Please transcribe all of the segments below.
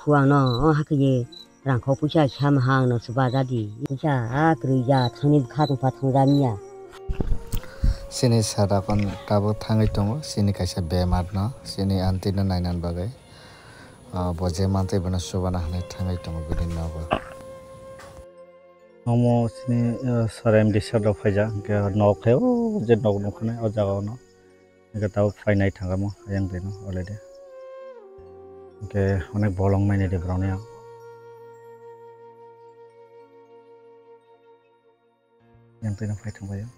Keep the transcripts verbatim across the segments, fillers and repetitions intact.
Kuang no, o hakhe ye rang kho puisa kha ma hang no chuba jadi. Puisa a kwrwi ya thangni bwkha tong pha thang jani ya. Chini sara kon tabuk thangwi tongo, chini kaisa bemar no, chini aunty no nainani bagwi. Ah, bo je mantwi bono chubana hinwi thangwi tongo bini nogo. Omo chini, ah, sara M D sir rok phaijak, hwnkhe nok khe o je nok nukhanai o jaga o no. Hwnkhe tabuk phai nai thangkha mo ayang twi no already. Hwnkhe onek bolong nainai de borok ni ang. Yang twi no phai thangbai o.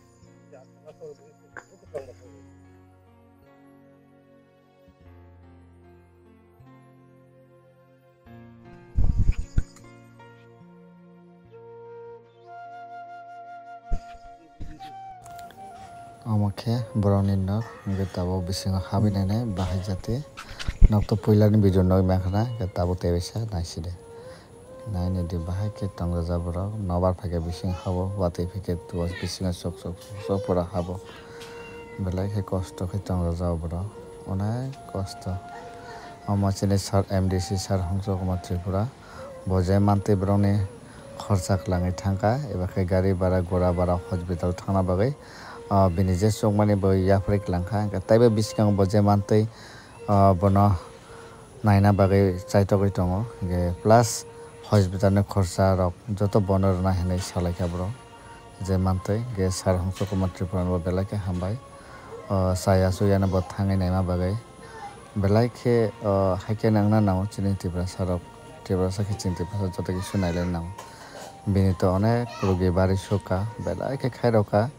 Omo khe borokni nok, hwnkhe tabuk bisingo habwi nainai bahai jati. Nok to puilani video nugwi mankha na, hwnkhe tabuk teisa naisidi. Nainidi bahai khe tongjak borok, nobar phaikhe bising habo, watwi phaikhe bisingo sok sok sok sok pura habo. Belai khe kosto khe tongjak borok, onek kosto. Omo chini sir, M D C sir Hongso Kumar Tripura. Bo je mantwi borokni khorsa kwlangwi thangkha, eba khe gari bara, gura bara hospital thangna bagwi, ah, bini je chukmani bo yapharwi kwlangkha. Hwnkhe taibo biskango bo je mantwi, ah, bono naina bagwi chaitogwi tongo. Hwnkhe plus hospital ni khorsa rok joto bono rwna hinwi salaikha borok. Je mantwi, hwnkhe sir Hongso Kumar Tripura no belai khe hambai. O, chaya chuya no bo thangwi naima bagwi. Belai khe, o, haikhe nangna nango chini Tiprasa rok. Tiprasa khe chini Tiprasa joto khe su nailai nango. Bini to onek rogi bari sukha, belai khe khairokha.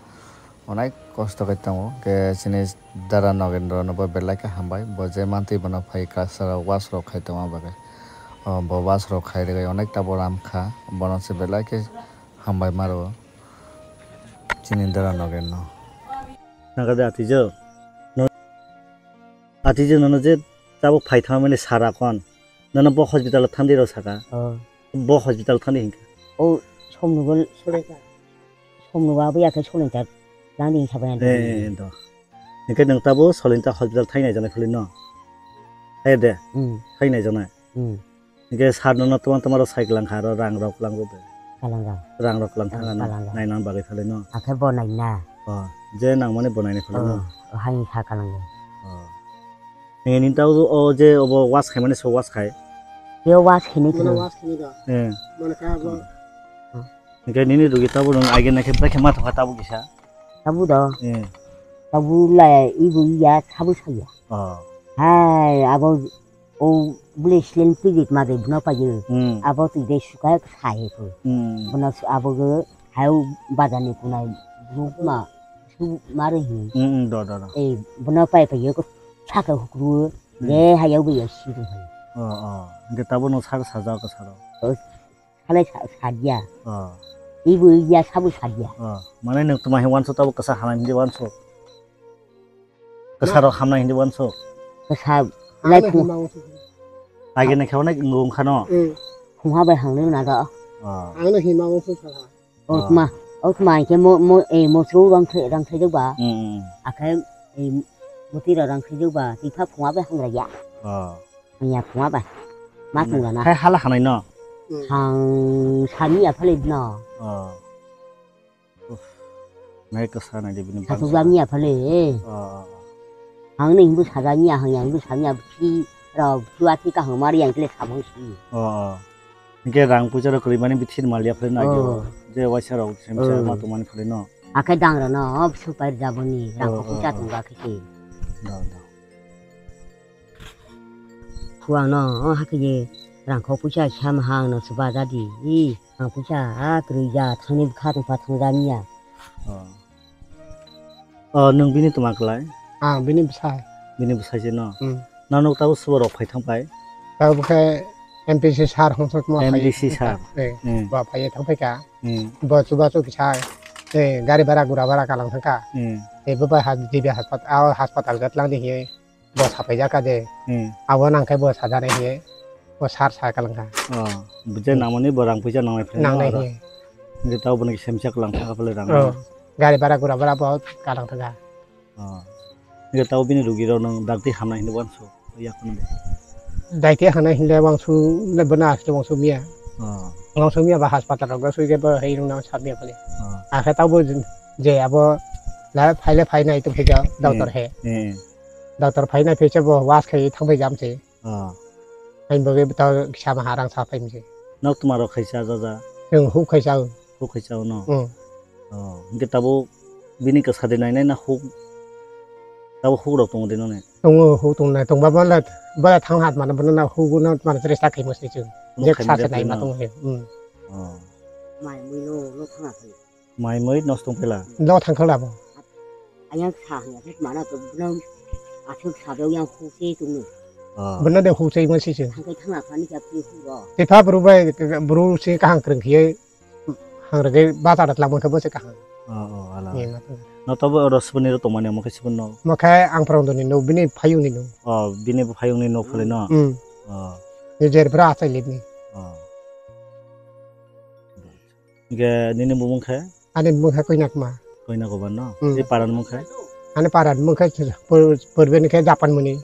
Onek kosto khe tongo. Hwnkhe chini dara Nogendra no bo belai khe hambai. Bo je mantwi bono phai kasa rok was rok khai tongma bagwi. O, bo was rok khai rwgwi onek tabuk ram kha. Bono se belai khe hambai ma rwo. Chini dara Nogen no. Nang khe de atijwk. No, atijwk nono je tabuk phai thangmani sara kon. Nono bo hospital o thangdi rw saka. Oh. Bo hospital thangdi hinkha. Oh, somno bo, somno bo abo yakhe solinta langdi hinsa bai. Eh, eh, eh, do. Hinkhe nwng tabuk solinta hospital thainai jana khwlwi no. Hai de. Hmm. Thainai jana. Hmm. Hingke sir nono twma twma rok sai kwlang kha, aro rang rok kwlang rok de. Kwlang rok. Rang rok kwlang thang ano, kwlang rok. Naina bagwi phale no. Akhe bo naina. Oh, je nangmani bo naina phale no. Oh, oh, haini sa kwlang rok. Oh. Hingke nini tabo o je obo was khaimani so was khai. Yo was khini. Mane khini. Was khini da. Eh. Mane ka bo. Hmm. Hingke nini rugi tabo nung aige naikhe brekhe ma thangkha tabo kisa. Tabo do. Eh. Tabo lai ibu iya tabo saya. Oh. Hai abo O bwlwi sleng twijit ma de bwno paio. Hmm. Abo twi de suka sai he ko. Hmm. Bwno su-, abo go hai bazar ni kunai bwrwk ma su ma rw hi. Hmm, hmm, do, do, do. E bwno pai paio ko saka hukru. Hmm. De hai o bo ya si rw hai. Oh, oh. Hingke tabo no saka sajak ko saro. O Salai sa-, sadia. Oh. Ibu iya sabu sadia. Oh. Mane nwng tuma hi wanso tabo kasa hamnai hindi wanso. Kasa rok hamnai hindi wanso. Kasa lai phung. Agi na khawnai ngong khano. Mm. Phung ha bai hang nang na da. Oh. Ang na hima wanso sala. Oh, tuma. Oh, tuma ke mo, mo, eh, mo tru rang thai, rang thai ba. Mm, mm. Akai, eh, mo tira rang thai ba. Tipa phung ha bai hang ra ya. Oh. Hanya phunga bai. Ma phunga na. Hai hala hanai no. Hang sami ya phale no. Oh. Uff. Nai ka sa nai de bini. Satu jam ya phale. Oh. Hang ni bu saja ni hang yang bu sami ya phi ro phi wa phi ka hang mari yang kle sabong si. Oh. Hingke rang puja rok kwrwi mani bithi mal ya phale na. Oh. Je waisa rok semsa ma tongmani phale no. Akai dang rano supai jaboni rang ko puja tong ga khe. Da, da. Phuang no, o hakhe ye rang kho puisa kha ma hang no chuba jadi. I, ang puisa a kwrwi ya thangni bwkha tong pha thang jani ya. Oh. Oh, nwng bini tuma klai? Ah, bini bwsai. Bini bwsai se no? Hmm. Nang nuk tabo subo rok phai thang pai? Tabo khe M P C sir hong sok ma phai. M D C sir. Eh, hmm. Ba phai thang pai ka. Hmm. Bo chuba chu kisa, eh, gari bara gura bara kalang thang ka. Hmm. Eh, bo ba ha, dibi haspat-, ah, haspatal gatlang di he. Bo sapai jaka je. Hmm. Abo nang khe bo sajani hiye. Bo sar sa kalang kha. Oh, je nangmani bo rang puisa nangnai phai. Nangnai hiye. Hingke tabo bono semsa kalang thangka phale rang. Oh. Gari bara gura bara bo kalang thangka. Oh. Hingke tabo bini rugi rok nang dakti hamnai hinwi wanso. Yakung de. Daite hana hinle wangsu le bana asle wangsu miya. Oh. Wangsu miya ba hospital rok sui ke ba hei rung na sa miya pali. Oh. Akhe tabo je abo la phaile phainai to phega doctor he. Eh. Doctor phainai phecha bo was khai thang phai jam se. Oh. Hain bagwi ta sama harang sa phai mse. Nok tuma rok khaisa jaja. Jeng hu khaisa. Hu khaisa no. Hmm. Oh. Hingke tabo bini ka sadi nai nai na hu. Tabo hu rok tongo de no ne. Tongo, hu tongnai, tongba bala, bala thang hat mano, bono na hu guno mano chesta khai mosni chwng. Jek sa se nai ma tong he. Hmm. Oh. Mai mui lo, lo thang hat. Mai mui nos tong phela. Lo thang khala bo. Ayang sa hanya, mana to bono asuk sa do yang hu se tong ni. Oh. Bono de hu se mosni chwng. Thang kai thang hat ni ka pi hu ro. Te pha bru bai, bru se kahang kreng khiye. Hangrege bazar twlangma khe bo se kaham. Oh, oh, ala. Ni ma tong. No tobo oro sibuni ro tongmani omo khe sibun no. Mo khe ang prong doni no bini phayung ni no. Oh, bini bo phayung ni no phale no. Hmm. Oh. Ni jer bra achai lip ni. Oh. Ge nini bumung khe? Ani bumung khe Koinak ma. Koinak oban no. Hmm. Ni paran mung khe? Ani paran mung khe pur-, purbe ni khe Japan muni.